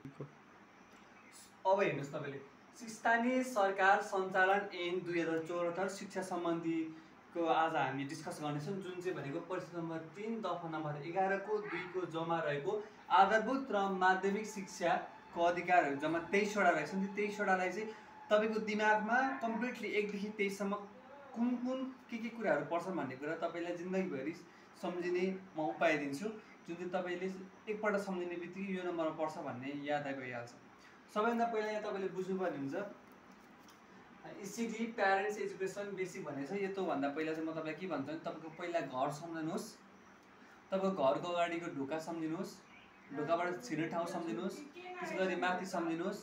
अब हेर्नुहोस् तपाईँले स्थानीय सरकार सञ्चालन ऐन 2074 शिक्षा सम्बन्धीको आज हामी डिस्कस गर्नेछौँ, जुन चाहिँ भनेको परिषद नम्बर 3 दफा नम्बर 11 को 2 को जम्मा रहेको आधारभूत र माध्यमिक शिक्षाको अधिकारहरू जम्मा 23वटा रहेछन्। त्यो 23वटालाई चाहिँ तपाईँको दिमागमा कम्प्लिटली 1 देखि 23 सम्म कुन कुन के कुराहरू पर्छन् भन्ने कुरा तपाईँलाई जिन्दगीभरि सम्झिने म उपाय दिन्छु, जुन चाहिँ तपाईँले एकपल्ट सम्झिने बित्तिकै यो नम्बरमा पर्छ भन्ने याद भइहाल्छ। सबैभन्दा पहिला यहाँ तपाईँले बुझ्नुपर्ने हुन्छ ECD प्यारेन्ट्स एजुकेसन बेसिक भनेको छ। यो त भन्दा पहिला चाहिँ म तपाईँलाई के भन्छ भने तपाईँको पहिला घर सम्झिनुहोस्, तपाईँको घरको अगाडिको ढोका सम्झिनुहोस्, ढोकाबाट छिर्ने ठाउँ सम्झिनुहोस्, त्यसै गरी माथि सम्झिनुहोस्,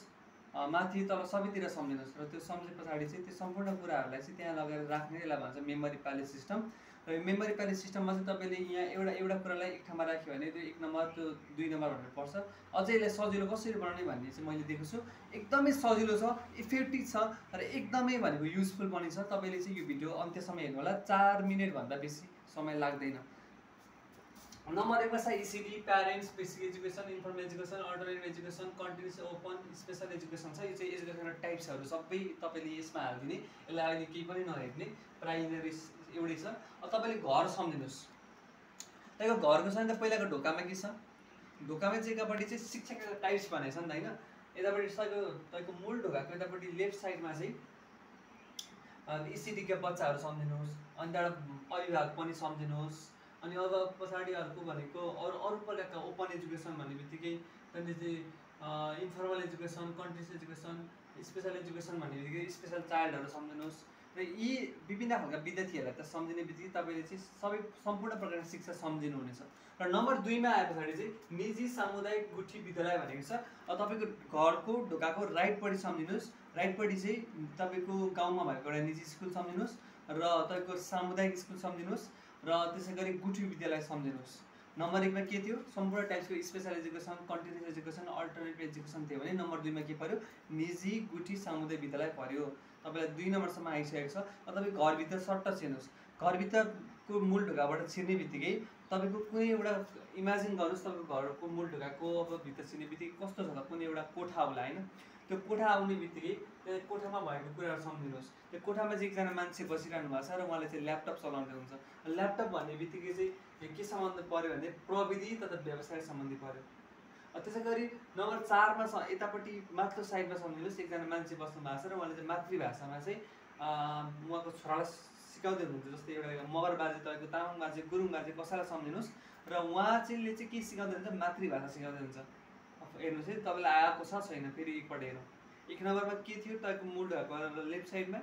माथि तल सबैतिर सम्झिनुहोस् र त्यो सम्झे पछाडि चाहिँ त्यो सम्पूर्ण कुराहरूलाई चाहिँ त्यहाँ लगेर राख्ने यसलाई भन्छ मेमोरी प्यालेस सिस्टम। र यो मेमोरी प्यालेस सिस्टममा चाहिँ तपाईँले यहाँ एउटा कुरालाई एक ठाउँमा राख्यो भने त्यो 1 नम्बर त्यो 2 नम्बर भनेर पर्छ। अझै यसलाई सजिलो कसरी बनाउने भन्ने चाहिँ मैले दिएको छु। एकदमै सजिलो छ, इफेक्टिभ छ र एकदमै भनेको युजफुल पनि छ। तपाईँले चाहिँ यो भिडियो अन्त्यसम्म हेर्नु होला, 4 मिनेटभन्दा बेसी समय लाग्दैन। नम्बर 1 मा छ ECD parents basic education, informal education, alternative education, continuous open, special education छ। यो चाहिँ एजुकेसनको टाइप्सहरू सबै तपाईँले यसमा हालिदिने, यसलाई अहिले केही पनि नहेर्ने, प्राइमेरी एउटै छ। अब तपाईँले घर सम्झिनुहोस्, तपाईँको घरको छ नि त पहिलाको ढोकामा के छ, ढोकामा चाहिँ एकापट्टि चाहिँ शिक्षाका टाइप्स भनेको छ नि त होइन। यतापट्टि तपाईँको मूल ढोकाको यतापट्टि लेफ्ट साइडमा चाहिँ ECD का बच्चाहरू सम्झिनुहोस्, अनि त्यहाँबाट अभिभावक पनि सम्झिनुहोस्, अनि अब पछाडि अर्को भनेको अरू प्रकारका ओपन एजुकेसन भन्ने बित्तिकै त्यहाँदेखि चाहिँ informal education, continuous education, special education भन्ने बित्तिकै स्पेसल चाइल्डहरू सम्झिनुहोस्। र यी विभिन्न खालका विद्यार्थीहरूलाई त सम्झिने बित्तिकै तपाईँले चाहिँ सम्पूर्ण प्रकारको शिक्षा सम्झिनुहुनेछ। र नम्बर 2 मा आए पछाडि चाहिँ निजी सामुदायिक गुठी विद्यालय भनेको छ। तपाईँको घरको ढोकाको राइटपट्टि सम्झिनुहोस्, राइटपट्टि चाहिँ तपाईँको गाउँमा भएको एउटा निजी स्कुल सम्झिनुहोस् र तपाईँको सामुदायिक स्कुल सम्झिनुहोस् र त्यसै गरी गुठी विद्यालय सम्झिनुहोस्। नम्बर 1 मा के थियो, सम्पूर्ण टाइप्सको special education, continuous education, alternative education थियो भने नम्बर 2 मा के पर्यो, निजी गुठी सामुदायिक विद्यालय पर्यो। तपाईँलाई 2 नम्बरसम्म आइसकेको छ। अब तपाईँ घरभित्र सट्ट छिर्नुहोस्, घरभित्रको मूल ढोकाबाट छिर्ने बित्तिकै तपाईँको कुनै एउटा इमेजिन गर्नुहोस्, तपाईँको घरको मूल ढोकाको अब भित्र छिर्ने बित्तिकै कस्तो छ त, कुनै एउटा कोठा होला होइन। त्यो कोठा आउने बित्तिकै त्यो कोठामा भएको कुराहरू सम्झिनुहोस्। त्यो कोठामा चाहिँ एकजना मान्छे बसिरहनु भएको छ र उहाँले चाहिँ ल्यापटप चलाउँदै हुन्छ। ल्यापटप भन्ने बित्तिकै चाहिँ के सम्बन्ध पऱ्यो भने प्रविधि तथा व्यवसाय सम्बन्धी पऱ्यो। त्यसै गरी नम्बर 4 मा यतापट्टि माथिल्लो साइडमा सम्झिनुहोस्, एकजना मान्छे बस्नु भएको छ र उहाँले चाहिँ मातृभाषामा चाहिँ उहाँको छोरालाई सिकाउँदै हुनुहुन्छ। जस्तै एउटा मगर बाजे, तपाईँको तामाङ बाजे, गुरुङ बाजे कसैलाई सम्झिनुहोस् र उहाँ चाहिँले चाहिँ के सिकाउँदै हुन्छ, मातृभाषा सिकाउँदै हुन्छ। हेर्नुहोस् है तपाईँलाई आएको छ छैन, फेरि एकपल्ट हेरौँ। 1 नम्बरमा के थियो, तपाईँको मूल ढोकाको लेफ्ट साइडमा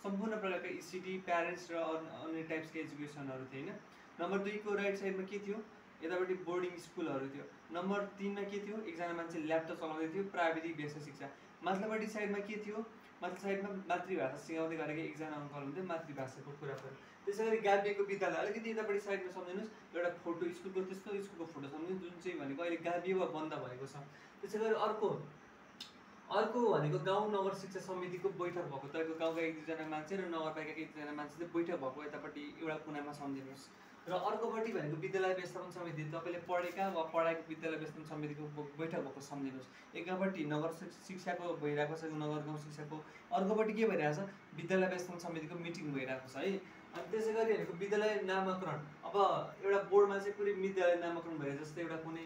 सम्पूर्ण प्रकारका ECD प्यारेन्ट्स र अन्य टाइप्सका एजुकेसनहरू थियो होइन। नम्बर 2 को राइट साइडमा के थियो, यतापट्टि बोर्डिङ स्कुलहरू थियो। नम्बर 3 मा के थियो, एकजना मान्छे ल्यापटप चलाउँदै थियो, प्राविधिक व्यवसाय शिक्षा। माथिल्लोपट्टि साइडमा के थियो, माथिल्लो साइडमा मातृभाषा सिकाउँदै गरेको एकजना अङ्कल हुन्थ्यो, मातृभाषाको कुरा पऱ्यो। त्यसै गरी गाभिएको विद्यालय अलिकति यतापट्टि साइडमा सम्झिनुहोस्, एउटा फोटो स्कुलको, त्यस्तो स्कुलको फोटो सम्झिनुहोस् जुन चाहिँ भनेको अहिले गाभियो वा बन्द भएको छ। त्यसै गरी अर्को भनेको गाउँ नगर शिक्षा समितिको बैठक भएको, तपाईँको गाउँका 1-2जना मान्छे र नगरपालिकाका 1-2जना मान्छे चाहिँ बैठक भएको यतापट्टि एउटा कुनामा सम्झिनुहोस्। र अर्कोपट्टि भनेको विद्यालय व्यवस्थापन समिति, तपाईँले पढेका वा पढाएको विद्यालय व्यवस्थापन समितिको बैठक भएको सम्झिनुहोस्। एकापट्टि नगर शिक्षाको भइरहेको छ, नगर गाउँ शिक्षाको, अर्कोपट्टि के भइरहेको छ, विद्यालय व्यवस्थापन समितिको मिटिङ भइरहेको छ है। अनि त्यसै गरी भनेको विद्यालय नामाकरण, अब एउटा बोर्डमा चाहिँ पुरै विद्यालय नामाकरण भइरहेको, जस्तै एउटा कुनै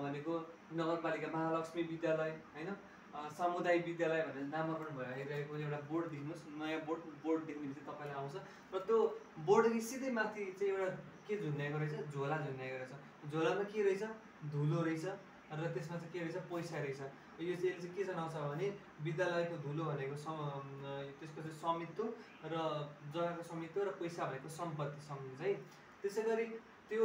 भनेको नगरपालिका महालक्ष्मी विद्यालय होइन, सामुदायिक विद्यालय भनेर नामाकरण भइरहेको एउटा बोर्ड देख्नुहोस्, नयाँ बोर्ड देख्ने बित्तिकै तपाईँलाई आउँछ। र त्यो बोर्डदेखि सिधै माथि चाहिँ एउटा के झुन्ड्याएको रहेछ, झोला झुन्ड्याएको रहेछ। झोलामा के रहेछ, धुलो रहेछ र त्यसमा चाहिँ के रहेछ, पैसा रहेछ। यो चाहिँ यसले चाहिँ के जनाउँछ भने विद्यालयको धुलो भनेको त्यसको चाहिँ स्वामित्व र जग्गाको स्वामित्व र पैसा भनेको सम्पत्ति सम्झिन्छ है। त्यसै गरी त्यो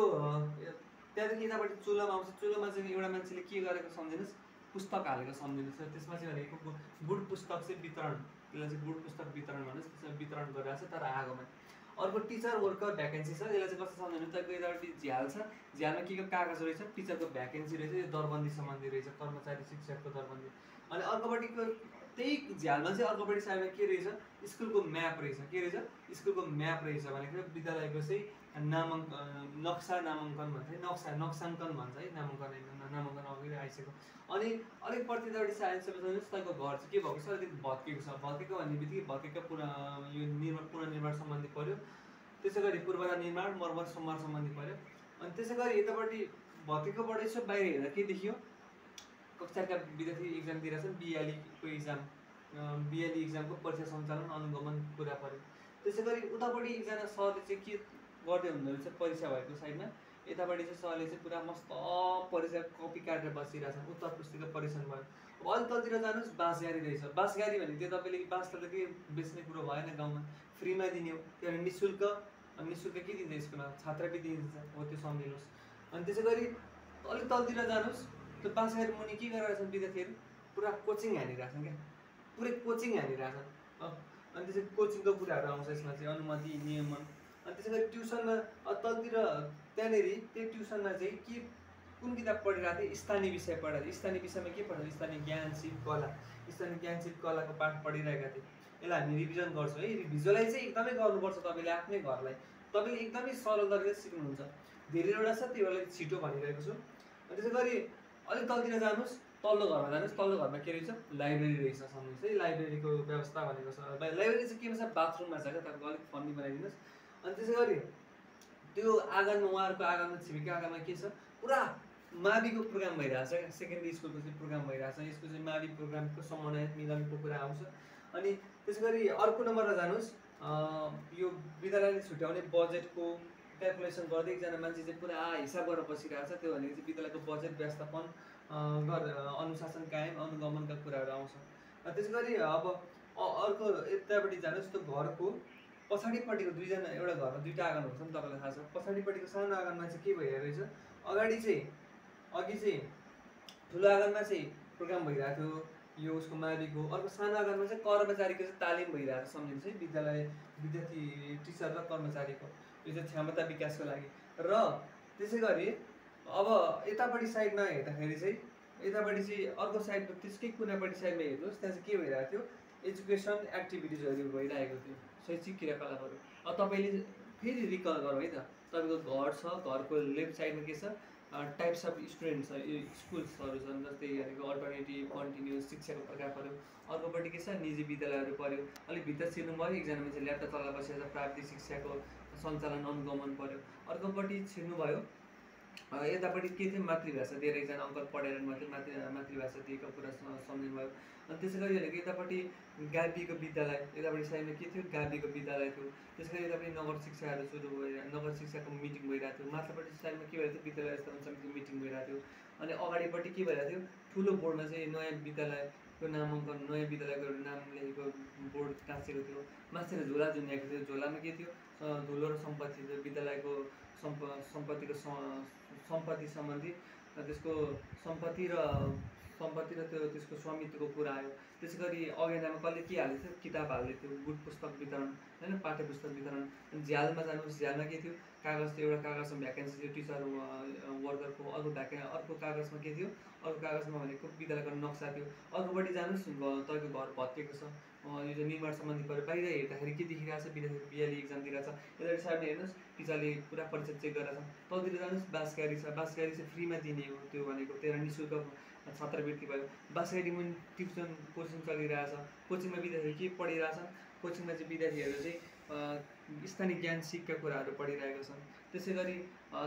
त्यहाँदेखि यतापट्टि चुलोमा आउँछ। चुलोमा चाहिँ एउटा मान्छेले के गरेको सम्झिनुहोस्, पुस्तक हालेको सम्झिनुहोस्। त्यसमा चाहिँ भनेको गुड पुस्तक चाहिँ वितरण, त्यसलाई चाहिँ गुड पुस्तक वितरण भन्नुहोस्, त्यसमा वितरण गरिरहेको छ तर आगोमा। अर्को टिचर वर्कर भ्याकेन्सी छ, यसलाई चाहिँ कस्तो सम्झिनु, तपाईँको यतापट्टि झ्याल छ, झ्यालमा के कागज रहेछ, टिचरको भ्याकेन्सी रहेछ, यो दरबन्दी सम्बन्धी रहेछ, कर्मचारी शिक्षकको दरबन्दी। अनि अर्कोपट्टिको त्यही झ्यालमा चाहिँ अर्कोपट्टि साइडमा के रहेछ, स्कुलको म्याप रहेछ। के रहेछ, स्कुलको म्याप रहेछ भनेको विद्यालयको चाहिँ नक्सा नामाङ्कन भन्छ है, नक्साङ्कन भन्छ है, नामाङ्कन अघि साइन्सको। अनि अलिक प्रतितापट्टि साइन्स सब्जेक्ट तपाईँको घर चाहिँ के भएको छ, अलिकति भत्केको छ। भत्केको भन्ने बित्तिकै भत्केको यो पुनर्निर्माण सम्बन्धी पऱ्यो, त्यसै गरी पूर्वाधार निर्माण मर्मत सम्मार सम्बन्धी पऱ्यो। अनि त्यसै गरी यतापट्टि भत्केकोबाट यसो बाहिर हेर्दा के देखियो, कक्षाका विद्यार्थी इक्जाम दिइरहेछन्, बिहालीको इक्जाम, बिहाली इक्जामको परीक्षा सञ्चालन अनुगमन कुरा पऱ्यो। त्यसै गरी उतापट्टि एकजना सरले चाहिँ के गर्दै हुँदो रहेछ, परीक्षा भएको साइडमा यतापट्टि चाहिँ सरले चाहिँ पुरा मस्त परीक्षा कपी काटेर बसिरहेछन्, उत्तर पुस्तिका परीक्षण भयो। अब अलिक तलतिर जानुहोस्, बाँसगारी रहेछ। बाँसगारी भने त्यो तपाईँले बाँस त के बेच्ने कुरो भएन, गाउँमा फ्रीमा दिने हो, त्यो निःशुल्क। निःशुल्क के दिन्छ स्कुलमा, छात्रवृत्ति दिन्छ हो, त्यो सम्झिनुहोस्। अनि त्यसै गरी अलिक तलतिर जानुहोस्, त्यो बाँसगारी मुनि के गरिरहेछन् विद्यार्थीहरू, पुरा कोचिङ हानिरहेछन् क्या, पुरै कोचिङ हानिरहेछन्। अनि त्यसै कोचिङको कुराहरू आउँछ यसमा चाहिँ, अनुमति नियमन। अनि त्यसै गरी ट्युसनमा तलतिर त्यहाँनिर त्यो ट्युसनमा चाहिँ के कुन किताब पढिरहेको थिएँ, स्थानीय विषय पढाएको थिएँ। स्थानीय विषयमा के पढाएको, स्थानीय ज्ञान सिप कला, स्थानीय ज्ञान सिप कलाको पाठ पढिरहेका थिएँ। यसलाई हामी रिभिजन गर्छौँ है, भिजुअलाइज चाहिँ एकदमै गर्नुपर्छ तपाईँले आफ्नै घरलाई, तपाईँले एकदमै सरल तरिकाले सिक्नुहुन्छ। धेरैवटा छ, त्यो बेला छिटो भनिरहेको छु। अनि त्यसै गरी अलिक तलतिर जानुहोस्, तल्लो घरमा जानुहोस्, तल्लो घरमा के रहेछ, लाइब्रेरी रहेछ। सम्झिनुहोस् है, लाइब्रेरीको व्यवस्था भनेको छ, लाइब्रेरी चाहिँ केमा छ, बाथरुममा छ क्या, तपाईँको अलिक फन्नी बनाइदिनुहोस्। अनि त्यसै गरी त्यो आँगनमा, उहाँहरूको आँगनमा, छिमेकी आँगनमा के छ, पुरा माविको प्रोग्राम भइरहेछ क्या, सेकेन्डरी स्कुलको चाहिँ प्रोग्राम भइरहेछ। यसको चाहिँ मावि प्रोग्रामको समन्वय मिलनको कुरा आउँछ। अनि त्यसै गरी अर्को नम्बरमा जानुहोस्, यो विद्यालयले छुट्याउने बजेटको क्यालकुलेसन गर्दै एकजना मान्छे चाहिँ पुरा हिसाब गरेर बसिरहेको छ। त्यो भनेको चाहिँ विद्यालयको बजेट व्यवस्थापन अनुशासन कायम अनुगमनका कुराहरू आउँछ। त्यसै गरी अब अर्को यतापट्टि जानुहोस्, त्यो घरको पछाडिपट्टिको दुईजना, एउटा घरमा दुईवटा आँगन हुन्छ नि, तपाईँलाई थाहा छ। पछाडिपट्टिको सानो आँगनमा चाहिँ के भइरहेको रहेछ, अगाडि चाहिँ अघि चाहिँ ठुलो आँगनमा चाहिँ प्रोग्राम भइरहेको थियो यो उसको माविको, अर्को सानो आँगनमा चाहिँ कर्मचारीको चाहिँ तालिम भइरहेको छ। सम्झिनुहोस् है, विद्यार्थी टिचर र कर्मचारीको यो चाहिँ क्षमता विकासको लागि। र त्यसै गरी अब यतापट्टि साइडमा हेर्दाखेरि चाहिँ, यतापट्टि चाहिँ अर्को साइडमा त्यसकै कुनापट्टि साइडमा हेर्नुहोस्, त्यहाँ चाहिँ के भइरहेको थियो, एजुकेसन एक्टिभिटिजहरू भइरहेको थियो, शैक्षिक क्रियाकलापहरू। अब तपाईँले फेरि रिकल गरौँ है त, तपाईँको घर छ, घरको लेफ्ट साइडमा के छ, टाइप्स अफ स्टुडेन्ट्स छ, यो स्कुल्सहरू छन्, जस्तै भनेको अल्टरनेटिभ, कन्टिन्युस शिक्षाको प्रकार पऱ्यो। अर्कोपट्टि के छ, निजी विद्यालयहरू पऱ्यो। अलिक भित्र छिर्नु भयो, एकजना मान्छे ल्यापटप चलाएर बसेको छ, प्राविधिक शिक्षाको सञ्चालन अनुगमन पऱ्यो। अर्कोपट्टि छिर्नुभयो, यतापट्टि के थियो, मातृभाषा दिएर एकजना अङ्कल पढाएर मात्रै मातृभाषा दिएको कुरा सम्झिनुभयो। अनि त्यसै गरी भनेको यतापट्टि गाविको विद्यालय, यतापट्टि साइडमा के थियो, गाविको विद्यालय थियो। त्यसै गरी यतापट्टि नगर शिक्षाहरू सुरु भइरहेको, नगर शिक्षाको मिटिङ भइरहेको थियो। माथिल्लोपट्टि साइडमा के भइरहेको थियो, विद्यालय व्यवस्थापन समितिको मिटिङ भइरहेको थियो। अनि अगाडिपट्टि के भइरहेको थियो, ठुलो बोर्डमा चाहिँ नयाँ विद्यालयको नामाङ्कन, नयाँ विद्यालयको नाम लेखेको बोर्ड टाँसेको थियो। माथितिर झोला जुनिएको थियो, झोलामा के थियो, धुलो र सम्पत्ति थियो, विद्यालयको सम्पत्तिको सम्पत्ति सम्बन्धी, त्यसको सम्पत्ति र त्यसको स्वामित्वको कुरा आयो। त्यसै गरी अगेनामा कसले के हालेको थियो, किताब हाल्दै थियो, गुड पुस्तक वितरण होइन, पाठ्य पुस्तक वितरण। झ्यालमा जानुहोस्, झ्यालमा के थियो, कागज थियो, एउटा कागजमा भ्याकेन्सी थियो टिचर वर्करको, अर्को कागजमा के थियो, अर्को कागजमा भनेको विद्यालयको नक्सा थियो। अर्कोपट्टि जानुहोस्, तपाईँको घर भत्केको छ, यो चाहिँ निर्माण सम्बन्धी पऱ्यो। बाहिर हेर्दाखेरि के देखिरहेको छ, विद्यार्थी बिहाली इक्जाम दिइरहेको छ। यतापट्टि साइडमा हेर्नुहोस्, टिचरले पुरा परीक्षा चेक गरेर छ। तलतिर जानुहोस्, बाँसगारी छ, बाँसगारी चाहिँ फ्रीमा दिने हो, त्यो भनेको त्यहाँ निःशुल्क छात्रवृत्ति भयो। बाँसगारी मुनि ट्युसन कोचिङ चलिरहेछ, कोचिङमा विद्यार्थीहरू के पढिरहेछन्, कोचिङमा चाहिँ विद्यार्थीहरू चाहिँ स्थानीय ज्ञान सिपका कुराहरू पढिरहेका छन्। त्यसै गरी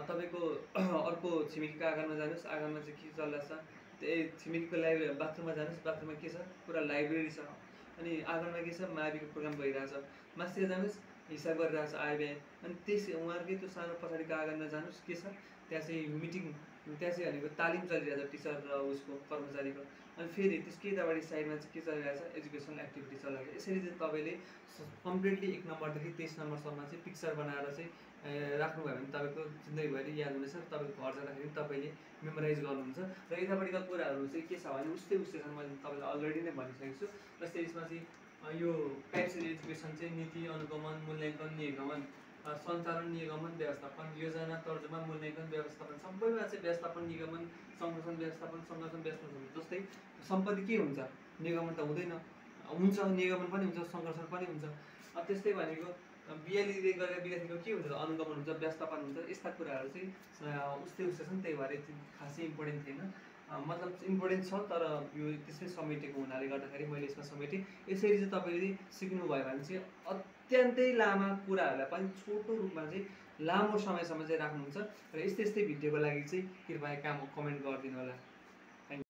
तपाईँको अर्को छिमेकीको आँगनमा जानुहोस्, आँगनमा चाहिँ के चलिरहेछ, त्यही छिमेकीको लाइब्रेरी, बाथरुममा जानुहोस्, बाथरुममा के छ, पुरा लाइब्रेरी छ। अनि आँगनमा के छ, माविको प्रोग्राम भइरहेछ। माथितिर जानुहोस्, हिसाब गरिरहेछ आय व्यय। अनि उहाँहरूकै त्यो सानो पछाडिको आँगनमा जानुहोस्, के छ, त्यहाँ चाहिँ मिटिङ, त्यहाँ चाहिँ भनेको तालिम चलिरहेछ टिचर र उसको कर्मचारीको। अनि फेरि त्यसकै यतापट्टि साइडमा चाहिँ के चलिरहेछ, एजुकेसनल एक्टिभिटी चलिरहेछ। यसरी चाहिँ तपाईँले कम्प्लिटली 1 नम्बरदेखि 23 नम्बरसम्म चाहिँ पिक्चर बनाएर चाहिँ राख्नुभयो भने तपाईँको जिन्दगीभरि याद हुनेछ। तपाईँको घर जाँदाखेरि तपाईँले मेमोराइज गर्नुहुन्छ। र यतापट्टिका कुराहरू चाहिँ के छ भने उस्तै छन्, मैले तपाईँलाई अलरेडी नै भनिसकेको छु। जस्तै यसमा चाहिँ यो टाइप्स अफ एजुकेसन चाहिँ नीति, अनुगमन, मूल्याङ्कन, निगमन, सञ्चालन, निगमन, व्यवस्थापन, योजना, तर्जुमा, मूल्याङ्कन, व्यवस्थापन, सबैमा चाहिँ व्यवस्थापन, निगमन, संरक्षण व्यवस्थापन, संरक्षण व्यवस्थापन। जस्तै सम्पत्ति के हुन्छ, निगमन त हुँदैन, हुन्छ निगमन पनि हुन्छ, संरक्षण पनि हुन्छ। त्यस्तै भनेको बिहालीले गरेर विद्यार्थीको के हुन्छ, अनुगमन हुन्छ, व्यवस्थापन हुन्छ। यस्ता कुराहरू चाहिँ उस्तै छन्, त्यही भएर खासै इम्पोर्टेन्ट थिएन। मतलब इम्पोर्टेन्ट छ, तर यो त्यसमै समेटेको हुनाले गर्दाखेरि मैले यसमा समेटेँ। यसरी चाहिँ तपाईँले सिक्नुभयो भने चाहिँ अत्यन्तै लामा कुराहरूलाई पनि छोटो रूपमा चाहिँ लामो समयसम्म चाहिँ राख्नुहुन्छ। र यस्तै भिडियोको लागि चाहिँ कृपया कमेन्ट गरिदिनु होला।